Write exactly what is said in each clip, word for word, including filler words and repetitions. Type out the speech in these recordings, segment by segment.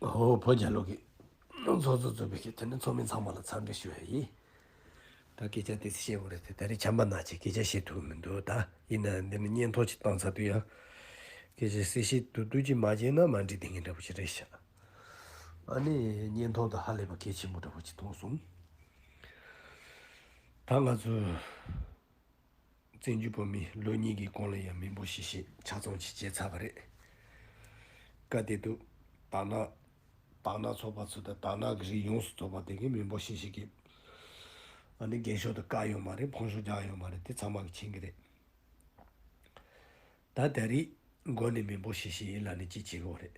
ཨོ་བོད་རྒྱལ་ལོ་གི་ཚོགས་གཙོ་གཙོས་པའི་གི་དེ་ནི་ཚོགས་མི་ཚང་མ་ལ་འཚམས་འདྲི་ཞུ་ཡ་ཡིན། ད་སྐད་ཆ་དེ་ཚོ་བཤད་དགོས་རེད་དེ། ད་རེས་ཆམ་པ་ན་ཅིག་སྐད་ཆ་བཤད་ཐུབ་མི་འདུག་ད་ཡིན་ན་འདི་ནི་བརྙན་ཐུང་ཅིག་བཏང་ཚར་དུས་ཡང་སྐད་ཆ་གསལ་བཤད་ཏུ་ཏུ་ཅིག་མ་བྱས་ན་མ་འགྲིག་དེ་ངན་འདྲ་པོ་ཅིག་རེད་ཤག་ཨ་ནི་བརྙན་ཐུང་དུ་ཧ་ལས་པ་གལ་ཆེན་པོ་འདྲ་པོ་ཅིག་མཐོང་སོང་། ད་ང་ཚོ་བཙན་བྱོལ་བོད་མི་ལོ་གཉིས་ཀྱི་གོང་ལ་ཡང་མི་འབོར་ཤེས་བྱ་ཆ་ཚང་ཅིག་བྱས་ཚར་བ་རེད། སྐབས་དེ་དུས་དར་ནག་དར་ནག་ཚོགས་པ་ཚོ་དང་དར་ནག་གི་རིགས་ཡོངས་སུ་རྫོགས་པ་དེ་གི་མི་འབོར་ཤེས་བྱ་གི་ཨ་ནི་འགེངས་ཤོག་དེ་བཀག་ཡོད་མ་རེད། ཕོན་ཤོག་རྒྱག་ཡོད་མ་རེད། དེ་ཚང་མ་གི་མཁྱེན་གི་རེད། ད་ད་རེས་མགོ་ནས་མི་འབོར་ཤེས་བྱ་ཡིན་ལབ་ནས་ཅིག་བྱེད་དགོས་རེད།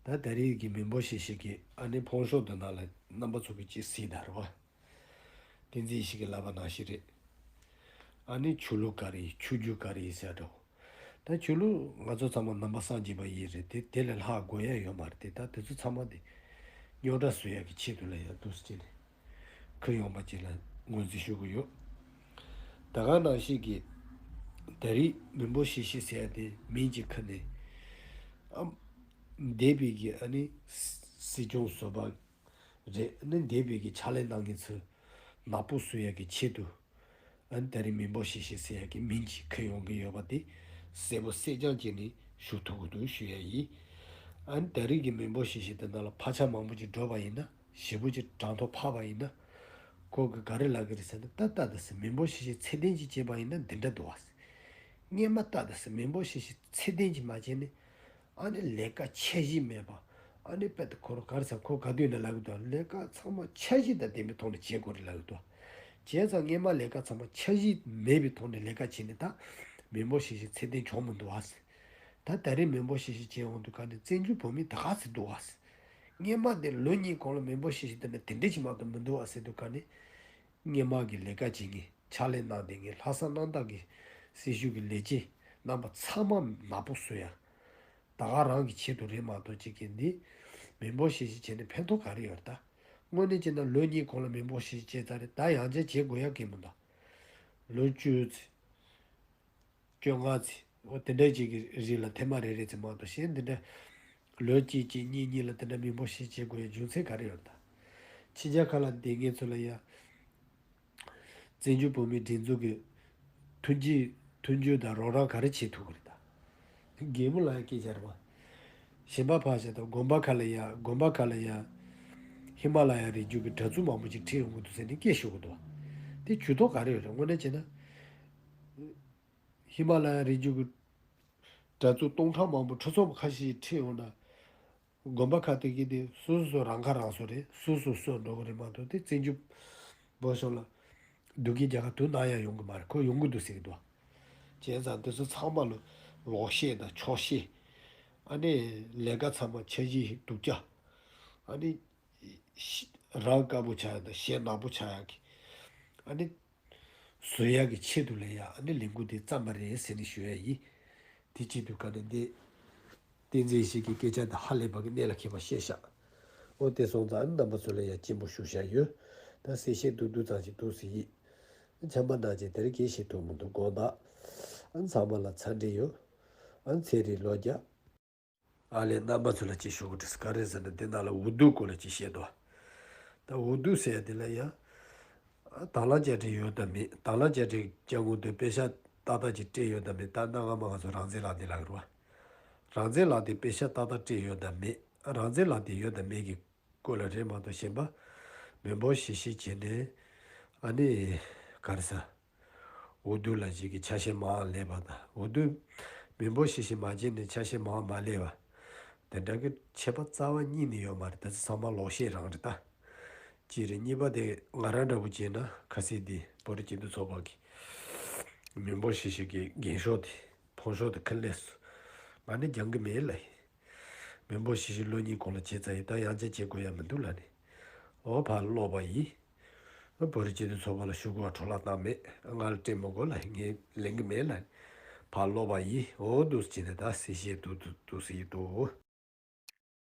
ད་ད་རེས་ཀྱི་མི་འབོར་ཤེས་བྱ་གི་ཨ་ནི་ཕོན་ཤོག་དེ་ནང་ལ་རྣམ་པ་ཚོ་གི་ཅིག་གཟིགས་དང་རེད་བ། བསྟན་འཛིན་ཡེ་ཤེས་ཀྱིས་ལབ་པ་ནང་བཞིན་རེད། ཨ་ནི་ཆོས་ལུགས་ག་རེ་ཡིན་ཆོས་བརྒྱུད་ག་རེ་ཡིན་ཟེར་འགྲོ། ད་ཆོས་ལུགས་ང་ཚོ་ཚང་མ་ནང་པ་སངས་རྒྱས་པ་ཡིན་རེད་དེ། དེ་ལས་ལྷག་དགོས་ཡ་ཡོད་མ་རེད་དེ། ད་དེ་ཚོ་ཚང་མ་དེ་རྙོག་དྲ་བཟོ་ཡ་གི་ཆེད་དུ་ལ་ཡ་འདུག་སེ་བྱས་ནས་ཁུར་ཡོང་པ་ཅིག་ལ་ངོས་འཛིན་ཞུ་གི་ཡོད། ད་ག་ནང་བཞིན་གྱི་ད་རེས་མི་འབོར་ཤེས་བྱ་ཟེར་ཡ་དེ་མིང་གཅིག་ཁུར་ནས་ཨ་འདས་པའི་གི་ཨ་ནི་སྲིད་སྐྱོང་ཟུར་པ་རེད། ཨ་ནི་འདས་པའི་གི་ཕྱག་ལས་གནང་མཁན་ཚོས་ནག་པོ་བཟོ་ཡ་གི་ཆེད་དུ་ཨ་ནི་ད་རེས་མི་འབོར་ཤེས་བྱ་ཟེར་ཡ་གི་མིང་གཅིག་ཁུར་ཡོང་གི་ཡོད་པ་དེ་གསལ་པོ་གསལ་རྐྱང་བྱས་ནས་ཞུ་ཐུབ་ཀྱི་འདུག་ཞུ་ཡ་ཡིན། ཨ་ནི་ད་རེས་ཀྱི་མི་འབོར་ཤེས་བྱ་དེ་ནང་ལ་ཕལ་ཆེར་མང་པོ་ཅིག་འགྲོ་བ་ཡིན་ན་ཞེ་པོ་ཅིག་གྲངས་ཐོ་ཕབ་པ་ཡིན་ན་ཁོ་གི་ག་རེ་ལབ་གི་རེད་ཟེར་ན། ད་ལྟ་དེ་སྲིད་མི་འབོར་ཤེས་བྱ་ཚད་ལྡན་ཅིག་བྱས་པ་ཡིན་ན་འདི་འདྲ་འདུག་བ། སྔོན་མ་ལྟ་དེ་སྲིད་མི་འབོར་ཤེས་བྱ་ཚད་ལྡན་ཅིག་མ་བྱས་ནས་ཨ་ནི་ལས་ཀ་འཆར་གཞི་མེད་པ། ཨ་ནི་དཔེ་དེ་ཁོ་རང་ག་རེ་ཟེར་ཁོ་ག་དུས་ནས་ལབ་གི་འདུག་ལས་ཀ་ཚང་མ་འཆར་གཞི་དང་ལྡན་པའི་ཐོག་ནས་བྱེད་དགོས་རེད་ལབ་གི་འདུག་བྱས་ཙང་སྔོན་མ་ལས་ཀ་ཚང་མ་འཆར་གཞི་མེད་པའི་ཐོག་ནས་ལས་ཀ་བྱས་ནས་ད་མི་འབོར་ཤེས་བྱ་ཚད་ལྡན་བྱུང་མི་འདུག་བ། ད་ད་རེས་མི་འབོར་ཤེས་བྱ་བྱས་འོང་དུས་ག་ནས་བཙན་བྱོལ་བོད་མི་ད་ག་ཚོད་འདུག་བ། སྔོན་མ་དེ་ལོ་གཉིས་གོང་ལ་མི་འབོར་ཤེས་བྱ་དེ་ནས་དེ་འདྲ་ཞིག་མ་གཏོགས་མི་འདུག་བ་ཟེར་དུས་ག་ནས་སྔོན་མ་གི་ལས་ཀ་བྱེད་མཁན་ཕྱག་ལས་གནང་བསྡད་མཁན་ལྷག་བསམ་རྣམ་དག་གི་སྲིད་གཞུང་གི་ལས་བྱེད་རྣམ་པ་ཚང་མ་ནག་པོ་བཟོ་ཡ། ད་ག་རང་གི་ཆེད་དུ་རེད་མ་གཏོགས་ཅིག་གི་འདི་མི་འབོར་ཤེས་བྱ་བྱས་ནས་ཕན་ཐོགས་ག་རེ་ཡོད་རེད། ད་དངོས་གནས་བྱས་ན་ལོ་གཉིས་གོང་ལ་མི་འབོར་ཤེས་བྱ་བྱས་ཚར་རེད། ད་ཡང་བསྐྱར་བྱེད་དགོས་ཡ་གི་མི་འདུག་ལོ་བཅུ་ཙམ་བཅོ་ལྔ་ཙམ་འོ་དེ་འདྲ་ཅིག་གི་རིང་ལ་ཐེངས་མ་རེ་རེ་ཙམ་མ་གཏོགས་གཞན་འདི་འདྲ་ལོ་གཅིག་གཅིག་གཉིས་གཉིས་ལ་དེ་འདྲ་མི་འབོར་ཤེས་བྱ་བྱེད་དགོས་ཡ་རྒྱུ་མཚན་ག་རེ་ཡོད་རེད། ད་ཕྱི་རྒྱལ་ཁག་ལ་བསྡད་མཁན་ཚོ་ལ་ཡ་བཙན་བྱོལ་བོད་མིའི་སྒྲིག་འཛུགས་ཀྱི་མཐུན་སྒྲིལ་མཐུན་སྒྲིལ་དང་རོགས་རམ་ག་རེ་བྱེད་ཐུབ་ཀྱི་རེད། ད་རྒན་མོ་ལ་ཡ་སྐད་ཆ་རེད་པ། གཞན་པ་ཕར་བཞག་དང་དགོན་པ་ཁག་ལ་ཡ་དགོན་པ་ཁག་ལ་ཡ་ཧི་མ་ལ་ཡ་རི་རྒྱུད་ཀྱི་གྲྭ་བཙུན་མང་པོ་ཅིག་ཁྲིད་ཡོང་གི་འདུག་ཟེར་ནས་སྐད་ཤོད་ཀྱི་འདུག་བ། དེ་ཇུས་གཏོགས་ག་རེ་ཡོད་རེད། དངོས་གནས་བྱས་ན། ཧི་མ་ལ་ཡ་རི་རྒྱུད་ཀྱི་གྲྭ་བཙུན་སྟོང་ཕྲག་མང་པོ་ཁྲི་ཚོ་ཁ་ཤས་ཁྲིད་ཡོང་ན། དགོན་པ་ཁག་དེ་གི་དེ་སོ་སོ་སོ་རང་ཁ་རང་གསོ་རེད། སོ་སོ་སོ་འགྲོ་གི་རེད་མ་གཏོགས་དེ་བཙན་བྱོལ་བོད་གཞུང་ལ་སྡུག་གི་རྒྱལ་ཁ་དུ་ནང་ཡང་ཡོང་གི་མ་རེད། ཁོ་ཡོང་གི་འདུག་ཟེར་གི་འདུག་བྱས་ཙང་དེ་ཚོ་ཚང་མ་ལ་ལོག་བཤད་དང་ཕྱོགས་བཤད། ཨ་ནི་ལས་ཀ་ཚང་མ་འཆར་གཞི་སྡུག་ཅག་ཨ་ནི་ཤི་རང་དཀར་པོ་ཆགས་ཡ་དང་གཞན་ནག་པོ་ཆགས་ཡ་གི་ཨ་ནི་བཟོ་ཡ་གི་ཆེད་དུ་ལས་ཡ་ཨ་ནི་ལས་འགུལ་དེ་བརྩམས་པ་རེད་ཟེར་ནས་ཞུ་ཡ་ཡིན། དེ་ཆེད་དུ་ག་ནས་འདི་བསྟན་འཛིན་ཡེ་ཤེས་ཀྱི་སྐད་ཆ་དེ་ཧ་ལས་པ་གི་གནད་ལ་འཁེལ་བ་བཤད་ཤག་འོ་དེ་སོང་ཙང་ཨ་ནི་རྣམ་པ་ཚོ་ལ་ཡ་སྐྱིད་པོ་ཞུ་བཞག་ཡོད། ད་གསལ་བཤད་སྡུག་སྡུག་ཙམ་ཞིག་འདུག་ཟེར་ཡིན། ཆམ་པ་ནང་བཞིན་དེར་གྱིས་ཤིག་ཐུག་མི་འདུག་དགོངས་དག་ཨ་ནི་ཚང་མ་ལ་འཚམས་འདྲི་ཡོད། ཨ་ནི་ཚེ་རིང་ལོ་བརྒྱ། ཨ་ལས་རྣམ་པ་ཚོ་ལ་ཅིག་ཞུ་གི་འདུག་ག་རེ་ཟེར་ན་འདི་ནང་ལ་འོས་བསྡུ་སྐོར་ལ་ཅིག་བཤད་དོ། ད་འོས་བསྡུ་ཟེར་ཡ་འདི་ལ་ཡ། དང་བླངས་བཅའ་ཁྲིམས་ཡོད་དམ་མེད། དང་བླངས་བཅའ་ཁྲིམས་བཅའ་ཁྲིམས་དེ་པེ་ཤག་ཏག་ཏག་ཅིག་སྤྲད་ཡོད་དམ་མེད། ད་གནའ་སྔ་མོ་ང་ཚོ་རང་བཙན་ལག་དེབ་ལབ་ཀྱི་རེད་བ། རང་བཙན་ལག་དེབ་པེ་ཤག་ཏག་ཏག་སྤྲད་ཡོད་དམ་མེད། རང་བཙན་ལག་དེབ་ཡོད་དམ་མེད་ཀྱི་སྐོར་ལ་རེད་མ་གཏོགས་གཞན་པ་མི་འབོར་ཤེས་བྱ་བྱས་ནས་ཨ་ནི་ག་རེ་ཟ། འོས་བསྡུ་ལ་ཞིག་གི་ཆ་ཤས་མང་བ་སླེབས་པ་དང་འོས་བསྡུ་མི་འབོར་ཤེས་བྱ་མ་བྱས་ནས་ཆ་ཤས་མང་བ་མ་སླེབས་པ། དེ་འདྲ་གི་ཁྱད་པར་རྩ་བ་གཉིས་ནས་ཡོད་མ་རེད། ད་ཚོ་ཚང་མ་ལོག་བཤད་རང་རེད་ད། གཅིག་རེད། གཉིས་པ་དེ་ང་རང་འདྲ་བོ་བྱས་ན་ཁ་སང་དེ་བོད་རིགས་སྤྱི་མཐུན་ཚོགས་པ་གི་མི་འབོར་ཤེས་བྱ་གི་འགེངས་ཤོག་དེ་ཕོན་ཤོག་དེ་ཁུར་སླེབས་སོང་། ང་ནི་འགྱངས་གི་མེད་ལབ་ཡིན། མི་འབོར་ཤེས་བྱ་ལོ་གཉིས་གོང་ལ་བྱས་ཚར་ཡིན། ད་ཡང་བསྐྱར་བྱེད་དགོས་ཡ་མི་འདུག་ལབ་ནས། འོ་ཕར་སློག་པ་ཡིན། བོད་རིགས་སྤྱི་མཐུན་ཚོགས་པ་ལ་ཞུ་སྒོ་འཕྲོ་བརླག་བཏང་མེད། ང་ལ་སྤྲད་མི་དགོས་ལབ་ཡིན། ངས་ལེན་གི་མེད་ལབ་ནས་ཕར་སློག་པ་ཡིན། འོ་འདུག་སེ་བྱས་ནས་ད་གསལ་བཤད་འདུག་འདུག་འདུག་སེ་ཡིན་འདུག